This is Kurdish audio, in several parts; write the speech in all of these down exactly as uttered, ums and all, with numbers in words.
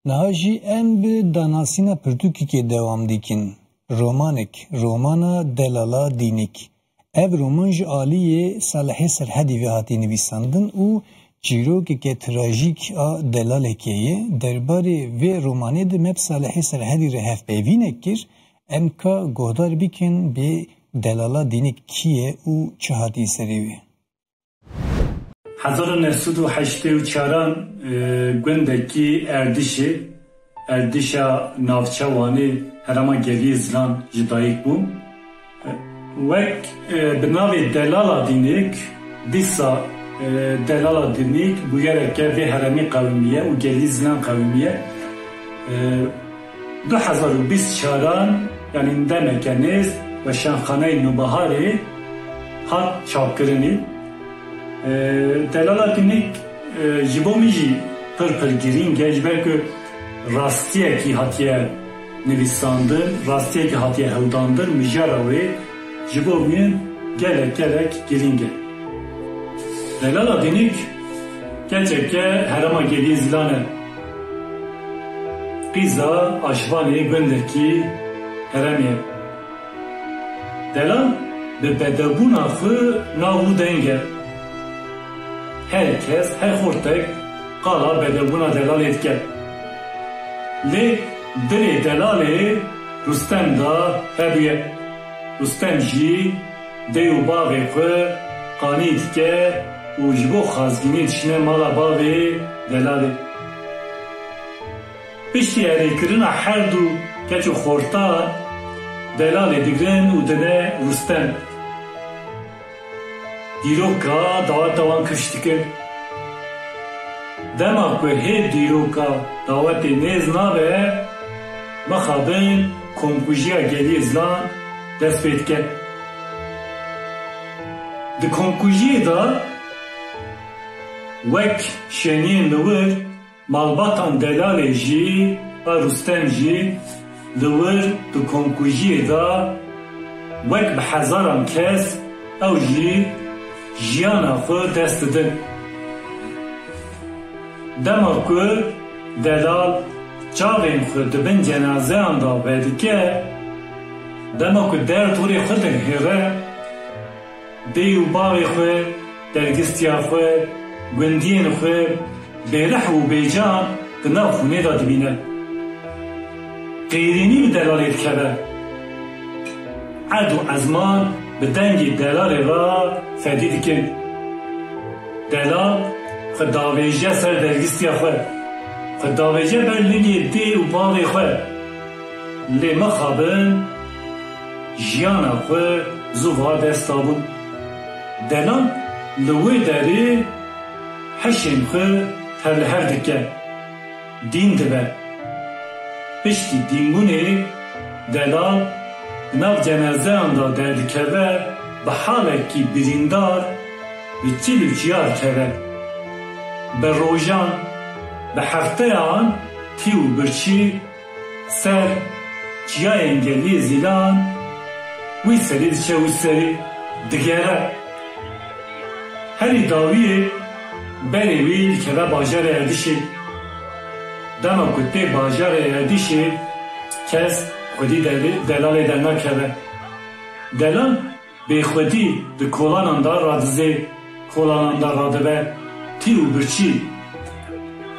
Niha jî em bi danasîna pirtûkekê dewam dikin. Romanek, romana Delala Dînik. Ev roman ji aliyê Salihê Serhedî ve hatiye nivîsandin û çîrokeke trajîk a delalekê ye. Derbarê vê romanê de me bi Salihê Serhedî re hevpeyvînek kir. Em ka guhdar bikin bê Delala Dînik kî ye û çi hatiye serê wê. Hezar û neh sed û heştê û çaran, e, gundekî Erdişê, Erdişa navçe Wanê, herêma Geliyê Zilan ji dayik bûm. Wek, e, bi navê Delala Dînik, dîsa, e, Delala Dînik bûyereke vê herêmê qewimiye û Geliyê Zilan qewimiye. E, du hezar û bîst çaran, yanî demeke nêz, Weşanxaneyê Nûbiharê hat çapkirinê. E, Delala Dînik, e, ji bo min jî pir pir girîng e, ji ber ku rastiyekî hatiye nivîsandin, rastiyekî hatiye hewdandin, mijara wê ji bo min gelek gelek girîng e. Delala Dînik keçeke herêma Geliyê Zilan e. Qîza aşvanê gundekî herêmê ye. Delal bi bedewbûna xwe nav û deng e. Her kes, her xortek qala bedewbûna delalê dike. Lê dilê delalê Rustem da hebûye. Rustem jî dê û bavê xwe qanî dike û ji bo xazgînî dişine mala bavê delalê. Piştî erêkirina her du keç û xortan, delalê digrin û dine Rustem. Dîroka daweta wan kifş dikin. Dema ku hê dîroka dawetê nêz nabe, mixabin komkujiya Geliyê Zilan dest pê dike. Di komkujiyê de wek şêniyên li wir, malbatan delalê jî, a Rustem jî li wir di komkujiyê de wek bi hezaran kes ew jî jiyana xwe dest didin. Dema ku delal çavên xwe di bin cenazeyan de vedike, dema ku derd hûrê xwe dihêre, dê û bavê xwe, dergistiya xwe, gundiyên xwe bêrih û bêcan di nav xûnê de dibîne. Qêrînî bi delalê dikeve. Erd û ezman bi dengê delalê re fedî dikin. Delal xwe davêje ser dergistiya xwe. Xwe davêje ber lingê dê û bavê xwe. Lê mixabin jiyana xwe zû va dest dabûn. Delal li wê derê heşên xwe tevlihev dike, dîn dibe. Piştî dînbûnê delal di nav cenazeyan de derdikeve, bi halekî birîndar bi çil û çiyar keve. Bi rojan, bi hefteyan tî û birçî ser çiyayên Geliyê Zîlan, wî serî diçe wî serî digere. Herî dawiyê berê wî dikeve bajarê Erdîşê. Dema ku tê bajarê Erdîşê, kes xwedî delê-, delalê dernakeve. Delal bêxwedî di kolanan de radizê, kolanan de radibe, tî û birçî.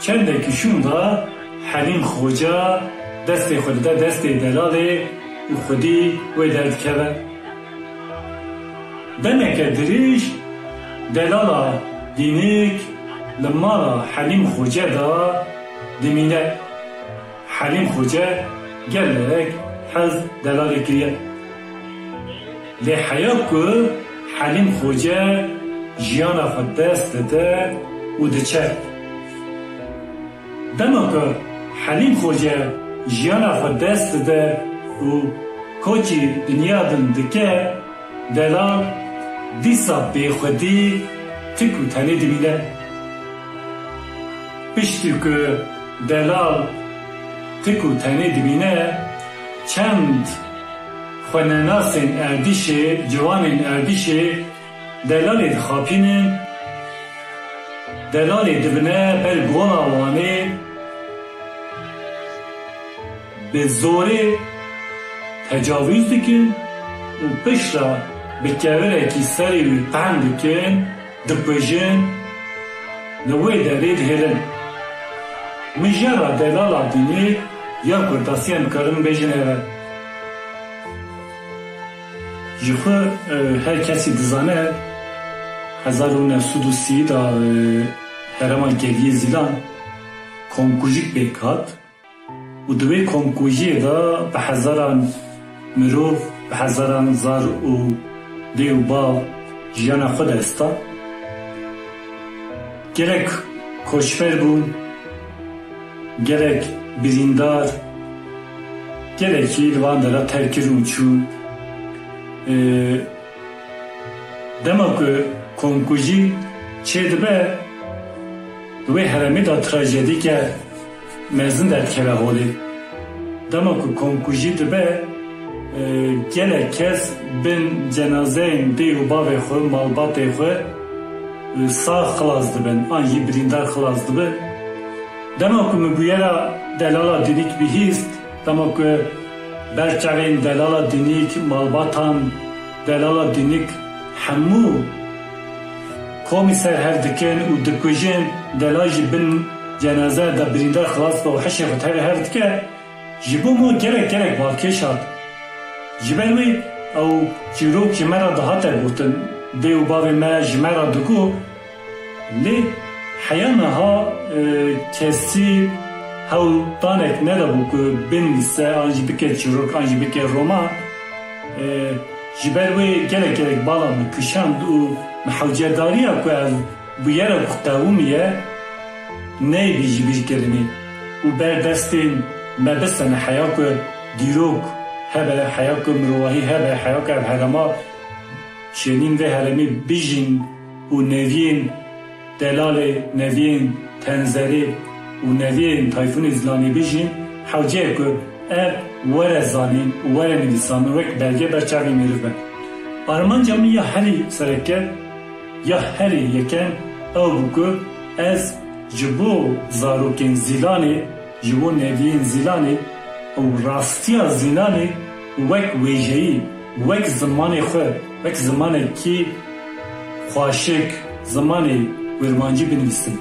Çendekî şûn de Helîm Xoca destê xwe dide destê delalê û xwedî wê derdikeve. Demeke dirêj delala Dînik li mala Helîm Xoce de dimîne. Helîm Xoce gelek hez delalê kiriye. Lê heya ku Helîm Xoce jiyana xwe dest dide û diçe. Dema ku Helîm Xoce jiyana xwe dest dide û koçî dinya din dike, delal dîsa bêxwedî tik û tenê dimîne. Piştî ku delal tik û tenê dimîne, çend xwenenasên Erdîşê, ciwanên Erdîşê delalê dixapînin, delalê dibine ber gola Wanê, Bi zorê tecawîz dikin û piştre bi kevirekî serê wî tehm dikin, dikujin, li wê derê dihêlin. Mijara delala dînî ya Kurtasî em karin bêjin ev e. Ji xwe, e, her kesî dizane, hezar û neh sed û sî de, e, herêma Geliyê Zîlan komkujîk pêk hat û di wê komkujiyê de bi hezaran mirov, bi hezaran zar û dê û bav jiyana xwe dest da. Gelek koçber bûn, gelek birîndar, gelekî li van dera terk kirin û çûn. Ee, dema ku komkujî çêdibe, di wê herêmê de trajedîke mezin derdikeve holê. Dema ku komkujî dibe, e, gelek kes bin cenazeyên dê û bavê xwe, malbatê xwe, e, sax xilas dibin, an jî birîndar xilas dibin. Dema ku min bûyera delala dînîk bihîst, dema ku ber çavên delala dînîk, malbatan delala dînîk hemû komî ser hev dikin û dikujin, delal jî bin cenaze de birîndar xilas be û hişê xwe tevî hev dike, ji bo me gelek gelek balkêş hat. Ji ber wê ew çîrok ji me re dihate gotin, dê û bavê me ji me re digot, lê heya niha, e, kesî hewldanek nedabû ku binivîse, an jî bike çîrok, an jî bike roman. E, ji ber wê gelek gelek bala min kişand û min hewcedariya ku ev bûyera ku qewimiye neyê bî ji bîr kirinê û ber destên me bisene, heya ku dîrok hebe, heya ku mirovahî hebe, heya ku ev herêma şênîn vê herêmê bijîn û neviyên delalê, neviyên Tenzerê û neviyên Tayfûnê Zilanê bijîn, hewce ye ku ev were zanîn û were nivîsandin, wek belge ber çavê mêrîv be. Armanca min ya herî sereke, ya herî yekem ew bû ku ez ji bo zarokên Zîlanê, ji bo neviyên Zîlanê û rastiya Zîlanê wek wêjeyî, wek zimanê xwe, wek zimanekî xweşik, zimanê kurmancî binivîsim.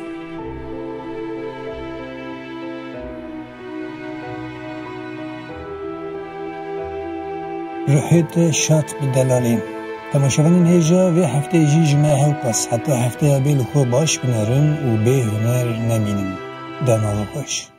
Ruhê te şad bi delalên. Temaşevanên hêja vê hefteyê jî ji me hewpas. Heta hefteya bê li xwe baş binerin û bê huner nemînin. Dema we xweş.